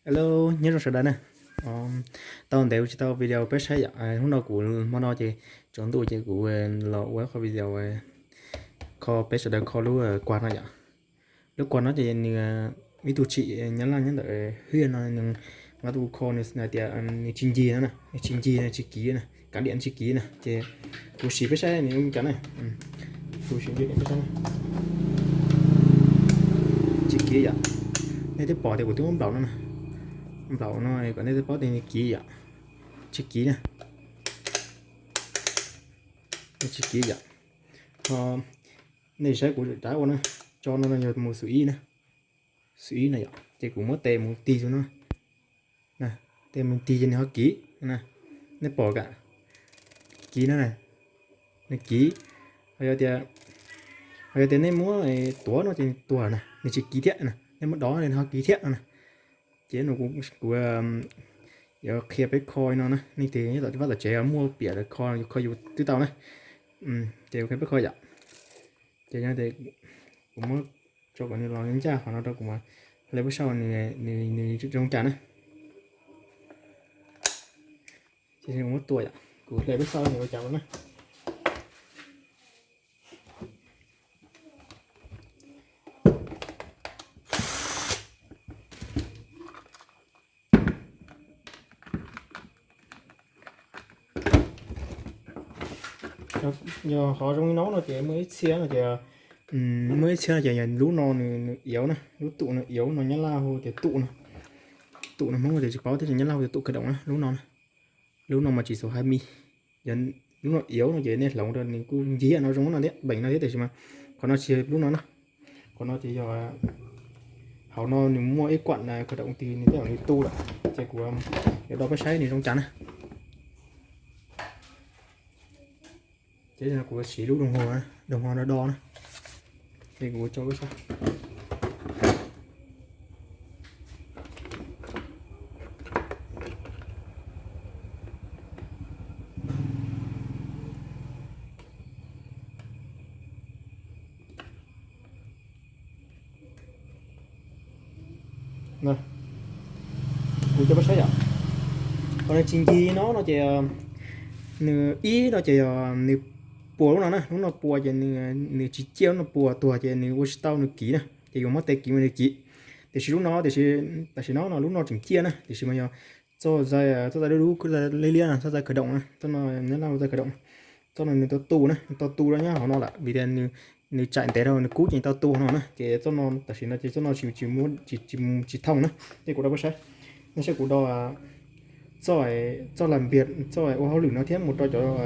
Hello, nyob zoo sawv daws na. Tau ntev kuv tsis tau video peb saib yom. Hnub no kuv hmo no ces tsaus ntuj ces kuv los ua qhov video kho peb sawv daws kho lub kuag no yom. Lub kuag no ces nws ib tug tshim Nyab Laj nyob ntawm Hwj no nws, nqa tus kho nws hais tias nws tsis ncig no na, nws tsis ncig, nws tsis kiv na, kav diam tsis kiv na ces kuv sim peb saib nws zoo cas na. Kuv sim ncig peb saib na. Tsis kiv yom. Nej twb pom tias kuv twb muab nplaum no na, nplaum no kom nej twb paub tias nws kiv yom. Tsis kiv na, nws tsis kiv yom. Ho nej saib kuv rov ua na, tso no yog mus xu ib na, xu ib na yom, ces kuv muab tes mus tig xu no, tes mus tig ces nws ho kiv na. Nej pom kam, kiv no na, nws kiv. Ho yog tias, ho yog tias nej muab tuav no ces nws tuag na, nws tsis kiv thiab na, nej muab dov nws ho kiv thiab no na. Ces no kuv yuav qhia peb kho no na, nej tes nyob tom vaj tom tsev muaj piam kho, kho yus twb tau na. Ces qhia peb kho yom. Ces kuv muab tso kom nws los ncaj qhov no rau kuv mas hle peb saib nws zoo cas na. Ces kuv muab tua yom, kuv hle peb saib nws ua cas na. Yog qhov zoo li no no ces muaj ib txhia no ces, muaj ib txhia no ces lub no nws, nws iauv na, lub tum no iauv no Nyab Laj hu tias tum no. Tum no Hmoob tias tsis paub thiab, Nyab Laj hu tias tum khawv doom na, lub no na. Lub no mas tsis xu hai mi. Lub no iauv no ces nej hloov rau nws kuj ncig no zoo no thiab, beem no thiab, tiam sis mas qhov no tsis yog lub no na. Qhov no ces yog hauv no nws muaj ib kuam khawv doom tis nws tej zaum nws tu lawm, ces kuv yuav do peb saib nws zoo cas na. Ces kuv siv lub doog ho, doog ho do do na. Ces kuv tso peb saib. Kuv cov pab saib yom, qhov nws tsis ncig no no ces nws ib no ces yog nws puas lub no na, lub no puas ces nws tsis ciaj, lub no puas tuag ces nws ua tsis tau nws kiv na, ces yuav muab tes kiv mas nws kiv. Tiam sis lub no tiam sis, tam sim no no lub no tseem ciaj na, tiam sis mas yog txoj zaj, txoj zaj dub dub liab liab no, txoj zaj khawv doom na, txoj no nyob laj zaj khawv doom, txoj no nws tau tu na, tau tu rau nyob hauv no lawm vim tias nws tsaim ntev rau nws kub ces tau tu hauv no na, ces txoj no tam sim no ces txoj no tsis, tsis thooj na. Ces kuv rau peb saib, nej saib kuv do txoj, txoj lam npiag, txoj ua hauj lwm no thiab mus rau cov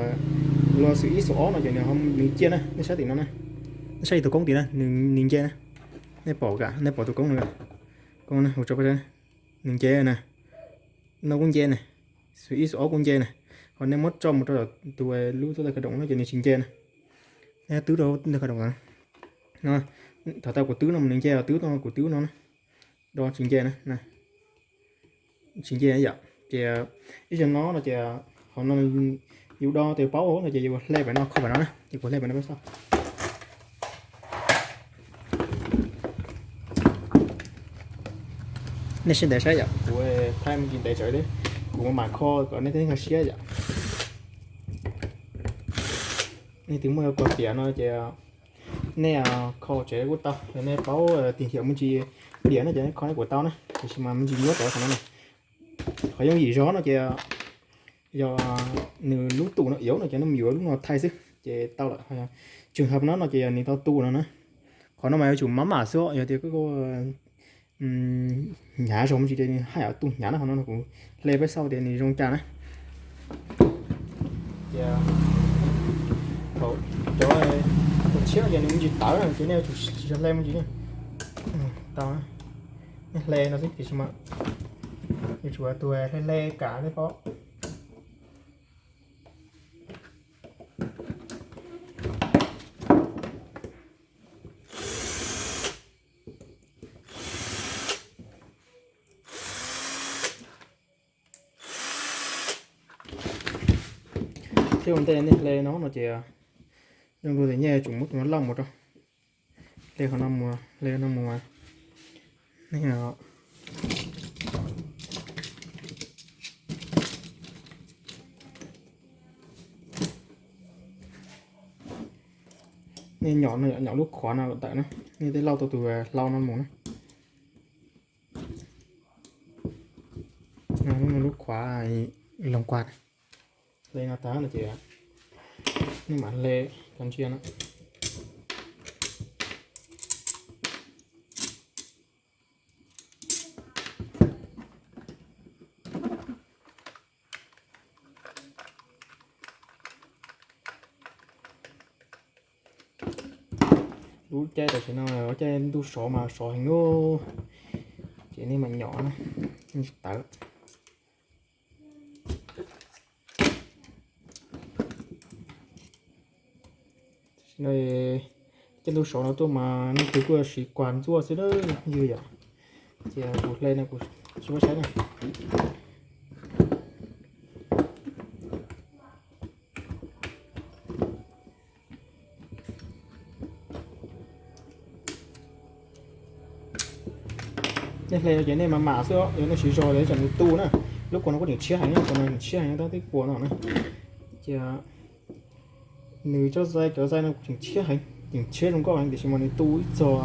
lub xu ib xu ob no ces nws, nws ciaj na, nej saib tim no na, nej saib tus koob tim no, nws nce na, nej pom kam, nej pom tus koob no, koob na, kuv tso peb saib, nws nce na, no kuj nce na, xu ib xu ob kuj nce na, ho nej muab tso mus rau tus lub txoj zaj khawv doom no ces nws tsis nce na, nej twb rau ntawm khawv doom no, thaum tau kuv twb no nws nce, twb no kuv twb no na, do tsis nce na. Tsis nce yom, ces ib zaug no no ces qhov no yus do tes paub no ces yus hle pem no kho pem no na, ces kuv hle pem no peb saib. Nej sib ntev saib yom, kuv thaij me ntsis ntev tsawv thiab, kuv mam kho kom nej thiaj nkag siab yom. Nej twb muaj kuv piam no ces nej kho tsev kuj tau, yog nej paub tìm hiểu me ntsis piam no ces nej kho nej kuj tau na, tiam sis mas me ntsis nyob rau qhov no na. Qhov yooj yim zog no ces yog nws lub tum no iauv no ces nej mus yuav lub no thaij xwb ces tau lawm. Trường hợp no no ces yog nws tau tu no na. Qhov no mas yuav tsum maj mam xwb, yog tias koj hnyav zog me ntsis ces nws haj yam tu hnyav na. Qhov no kuv hle peb xauj tias nws zoo cas na. Ces thaum cov tus tshiab no ces nws me ntsis tawv na ces nej yuav tsum tsis txhob hle me ntsis na. Tau, nej hle no xwb tiam sis mas yuav tsum tus hle hle kam nej paub. Thiab ua ntej nej hle no no ces zoo dua tias nej yuav tsum muab tus no lauj mus rau, hle qhov no mus, hle qhov no mus, nej, Nej nyom no, nyom lub khuav no kom tawm na, nej tej lauj tau tus hlau no mus na. Lub khuav loog kuag, hle no tag no ces nej mam hle cov ntsia no. Lub caij tam sim no lub caij ntuj sov mas sov heev, ces nej mam nyom na, tsis tawv. Tam sim no caij ntuj sov no tuaj mas leej twg kuj siv kuag ntxuaj xwb na, ywg yom. Ces kuv hle no kuv tsis paub saib na. Nej hle no ces nej mam mam xwb, yog nej siv zog ces tsam nws tu na. Lub kua no kuj tseem tshiab heev, kua no tseem tshiab heev tab twb kua no na. Ces nws tsob zai, cov zai no kuj tseem tshiab heev, tseem tshiab zoo nkauj heev, tiam sis mas nws tu ib txog,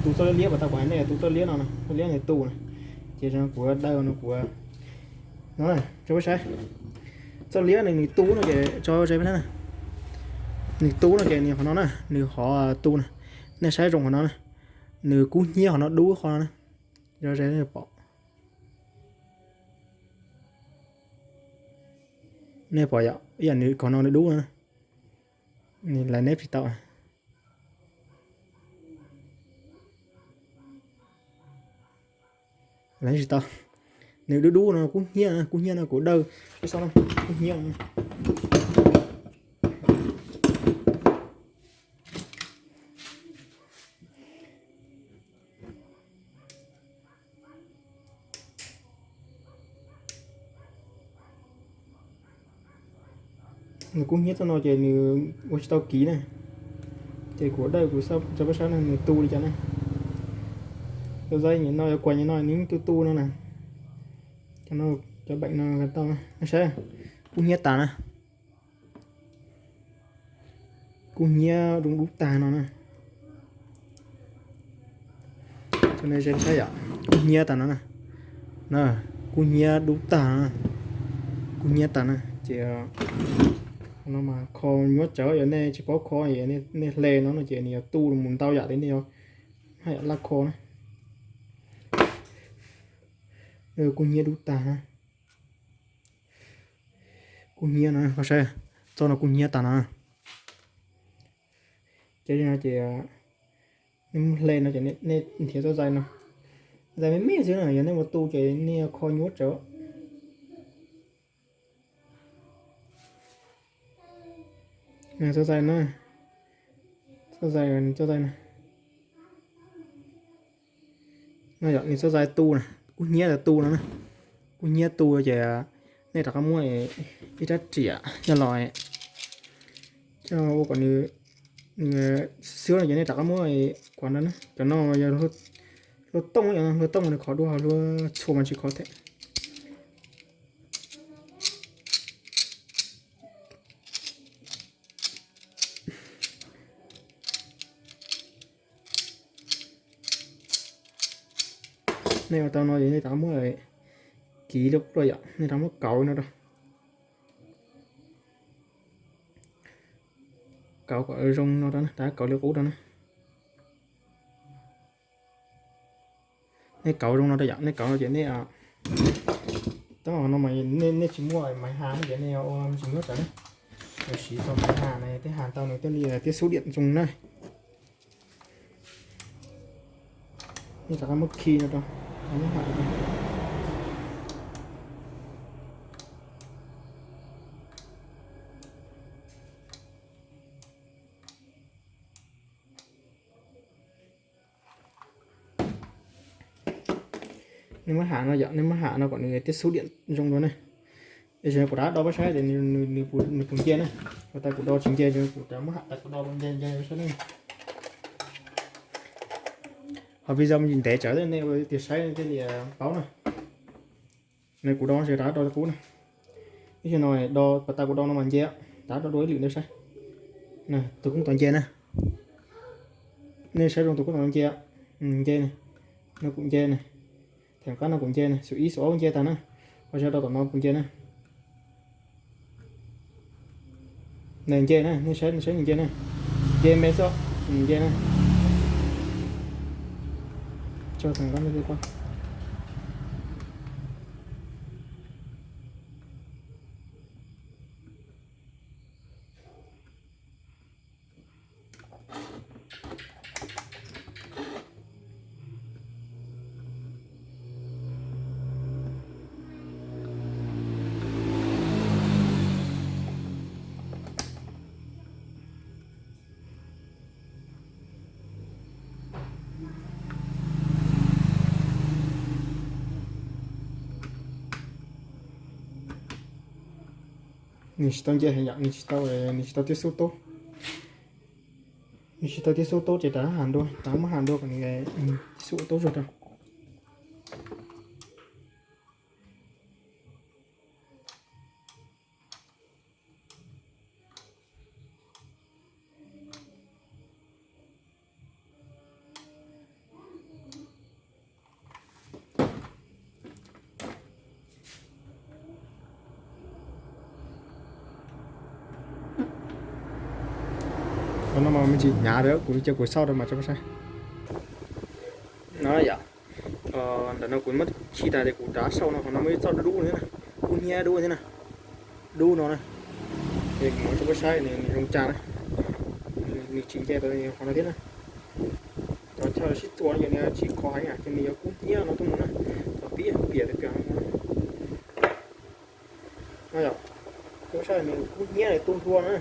tu txoj liab liab uas tau kuv hais nej, tu txoj liab no na, txoj liab nws tu na. Ces kuv daw no kuv no na, tso peb saib. Txoj liab nws, nws tu no ces tso ze peb na. Nws tu no ces nws qhov no na, nws qhov tu na. Nej saib zoo qhov no na, nws kub hnyiab qhov no dub qhov no na. Tso ze nej pom. Nej pom yom, ib yam nws qhov no nws dub no na. Nws laiv neb tsis tau. Laiv tsis tau. Nws dub dub no kub hnyiab, kub hnyiab no kuv daw, kub hnyiab. Nws kub hnyiab txoj no ces nws ua tsis tau kiv na. Ces kuv daw kuv tso peb saib nws tu li cas na. Cov zai nyem no, cov kuas nyem no nws yeej tu tu no na. Cov no, cov beem no tau na. Saib, kub hnyiab tas na. Kub hnyiab dub dub tag no na. Saib yom, kub hnyiab tas no na. Kub hnyiab dub tag, kub hnyiab tas na. Ces no mas kho nyuaj tsawv, yog nej tsis paub kho, nej hle no no ces nws yuav tu mus ntau yam li nej yuav haj yam laj kho na. Kub hnyiab dub tag na. Kub hnyiab no, saib, txoj no kub hnyiab tas no. Ces no ces nej hle no ces nej nrhiav txoj zai no, zai me me xwb na, yog nej mus tu ces nej kho nyuaj tsawv. Txoj zai no, txoj zai, txoj zai no. No yog nws txoj zai tu na, kub hnyiab tu no na. Kub hnyiab tu ces nej rov qab muab ib rab riam coj los, coj ua kom nws, nws xwb no ces nej rov qab muab kuav no na. Cov no yog hlua tooj, yog hlua tooj nws khov dua, hlua txhua mas tsis khov thiab. Nej ua tau no ces nej rov muab kiv rau qub rau yom, nej rov muab kauv no rau. Kauv kom zoo no rau na, rov kauv li qub rau na. Nej kauv zoo no rau yom, nej kauv no ces nej, tab no mas nej tsis muaj maiv has no ces nej ua me ntsis nyuaj tsawv na. Yog siv tau maiv has na, tej has tau nws thiaj li tiaj xub diam zoo na. Nej rov qab muab khi no rau, muab ham rau. Nej muab ham no yom, nej muab ham no kom nws tiaj xub diam zoo dua ne. Es kuv rov do peb saib tias nws puas nce na. Ua tas kuv do tsis nce, kuv rov muab ham tas kuv do puas nce nce peb saib ne. Ho video me ntsis ntev tsawv nej ua tias saib thiaj li paub na. Nws kuv do tsis rov do qub na. Ib zaug no do pas tas kuv do no mas nce, rov do dua ib lwm ntawd saib. Tus koob tos nce na. Nej saib zoo tus koj tom no nce, nce ne, no kuv nce ne, theem qab no kuv nce ne, xum ib xum ob nce tag na, ua saib rau tom no kuv nce na. Nws nce na, nej saib, nej saib nws nce na, nce me xwb, nws nce na. Tso theem qab no. Nws tsis tau nce heev yom, nws tsis tau, nws tsis tau tiaj xub tub. Nws tsis tau tiaj xub tub ces rov has dua, rov muab has dua kom nws tiaj xub tub zog rau. Qhov no mas me ntsis hnyav, kuv cia kuv xauj rau mas tso peb saib. No yom, ntawm no kuv muab khi tas ces kuv rov xauj no, qhov no muaj ib txoj dub thiab na, kub hnyiab dub thiab na, dub no na. Ces kuv muab tso peb saib nws zoo cas na, nws tsis nce tau qhov no thiab na. Cov chaw sib txuas no ces nws tsis khov heev, ces nws yuav kub hnyiab no tuaj mus na, cov pib piam tias piam no mus na. No yom, tso peb saib nws kub hnyiab, nws tu hlua no,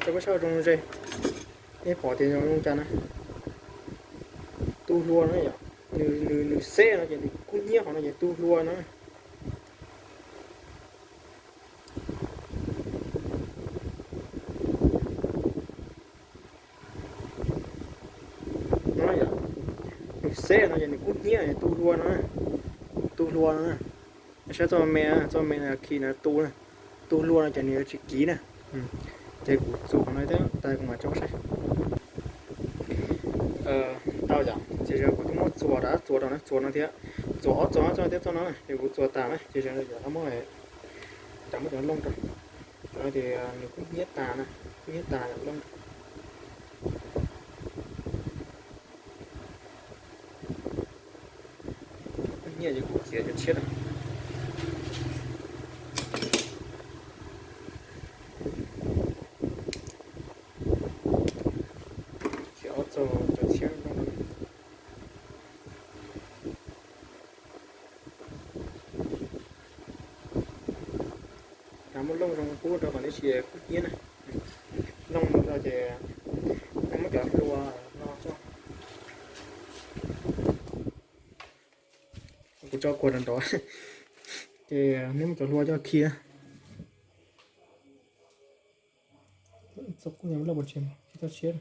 tso peb saib zoo ze. Nej pom tias zoo cas na, tu hlua no yom, nws xeb no ces nws kub hnyiab, qhov no ces tu hlua no. No yom, nws xeb no ces nws kub hnyiab, tu hlua no, tu hlua no. Saib txoj me, txoj me khi no tu, tu hlua no ces nws yuav tsis kiv na. Ces kuv txuas qhov no tas kuv mam tso peb saib. Tau yom, ces kuv twb muab txuas rau, txuas rau na, txuas no thiab, txuas ob txoj, txoj thiab txoj no na, ces kuv txuas tas na, ces yog muab, rov muab cov looj rau, cov no ces nws kub hnyiab tas na, kub hnyiab tas looj. Kub hnyiab ces kuv txiav cov tshiab na. Txiav ob txoj cov tshiab no. Rov muab looj zoo pub rau kom nws tsis kub hnyiab na. Looj no ces nej muab cov hlua no tso. Kuv tso kuag nrov nrov. Ces nej muab cov hlua coj khi na. Txoj kub yog loj pov tseg tsis txoj tshiab.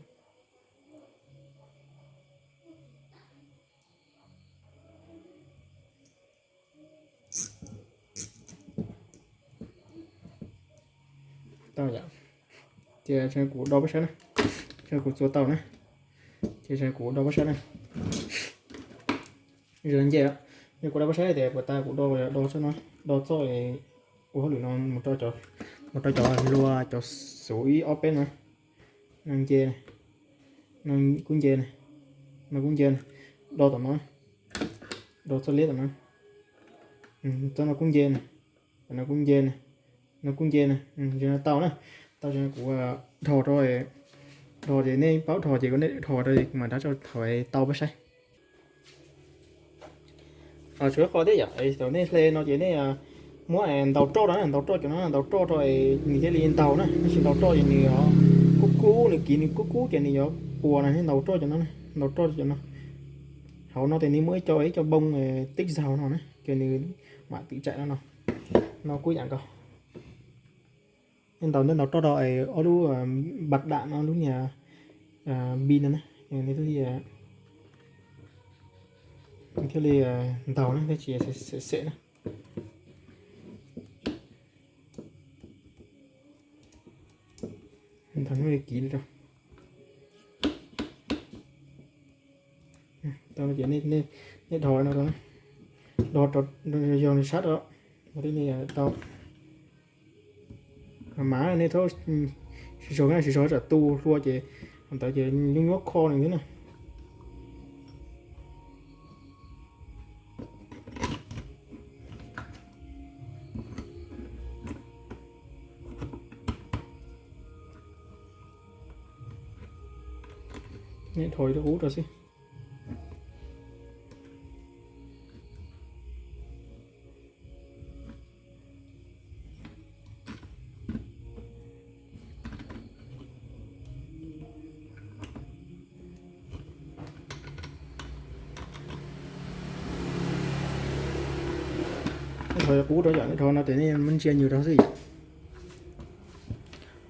Tau yom. Ces kuv do peb saib na. Ces kuv txuas tau na. Ces kuv do peb saib na. Zoo li nce, yog kuv do peb saib tias puas tas kuv do, do txoj no, do txoj ua hauj lwm no mus rau cov hlua cov xuv ib ob peb no. No nce, no kuj nce, no kuj nce, do tom no, do txoj liab tom no, txoj no kuj nce, no kuj nce, no kuj nce, zoo no tau na. Tau ces kuv dhos rau, dhos ces nej paub dhos ces kuv nej dhos rau mam rov tau thaum tau peb saib. Tsuas qhov thiab yom, thaum nej hle no ces nej muab ntaus roj no, ntaus roj cov no, ntaus roj rau nws thiaj li ntaus na, tab sis ntaus roj ces nws kub kub, nws kiv nws kub kub ces nws yuav puas na, nej ntaus roj cov no, ntaus roj cov no. Hauv no ces nws muaj ib co, ib co npoo tib zaug no na, ces nws mam tim tsaim no no. No kuj yam nkaus. Nej ntaus, nej ntaus roj rau ob lub npas dam no, lub niag npi no na, nws thiaj li, nws thiaj li ntaus na, thiaj tsis xem xem na. Ntaus no kiv li rau. Ces nej dhos no, dhos yog nws sab rau, tau. Mas nej thaub sib zog, sib zog tsam tu hlua ces ntawd ces nyuaj nyuaj kho nws thiab na. Nej dhos qub rau xwb. Qub rau yom, nej dhos no ces nej muab ntsia nyuag rau xwb yom.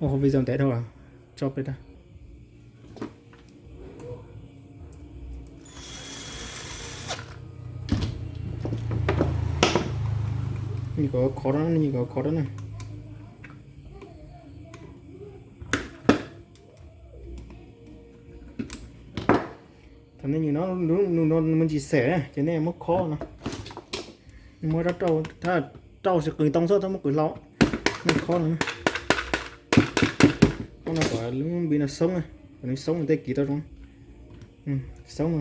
Ua hauv video ntev dhau, tso peb rau. Nws kom khov rau, nws kom khov rau na. Thaum nej nyuam no, nws me ntsis xem na ces nej muab khob no, muab rau, rau xwb, qws ntoo xwb, txhob muab qws hlau. Nej khob no, khob no kom lub npi no xoob na, kom nws xoob nws thiaj kiv tau zoo. Xoob no.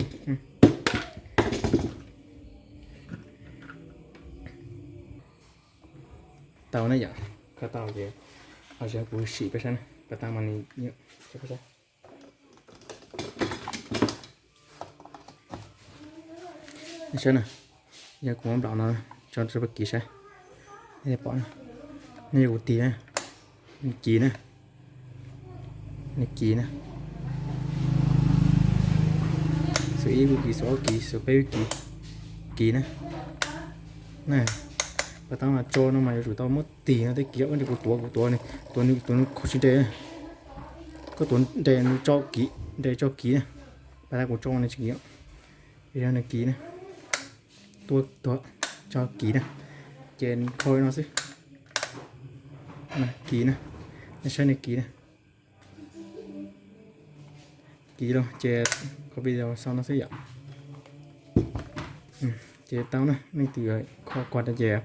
Tau na yom, kho tau ces kuv sim peb saib na, pas tas mas nws, saib na, yog kuv muab nplaum no tso rau peb kiv saib, nej pom na, nej yog kuv tig na, nws kiv na, nws kiv na, xub ib kuj kiv, xub ob kiv, xub peb kuj kiv, kiv na. Pas tas mas tso no mas yuav tsum tau muab tig no thiaj kiv, ua ntsis kuv tuav, kuv tuav, tuav nws kho tsis nres, koj tuav nres nws tso kiv, nres tso kiv na. Pas tas kuv tso nws tsis kiv, yog nws kiv na, tuav, tuav, tso kiv na, ces kho li no xwb. Kiv na, nej saib nws kiv na. Kiv los ces kho video xaus no xwb yom. Ces tau na, nej tus kho kuag no ces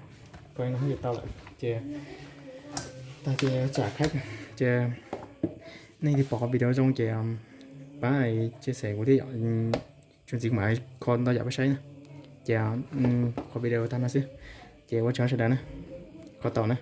kho li no ces tau lawm ces tag ces tsam khaib ces nej tus pom qhov video zoo ces pab chia sẻ kuv thiab yom. Tsoom txiv kuv mam kho ntau yam peb saib na. Ces qhov video tag no xwb, ces ua tsaug sawv daws na, kho tau na.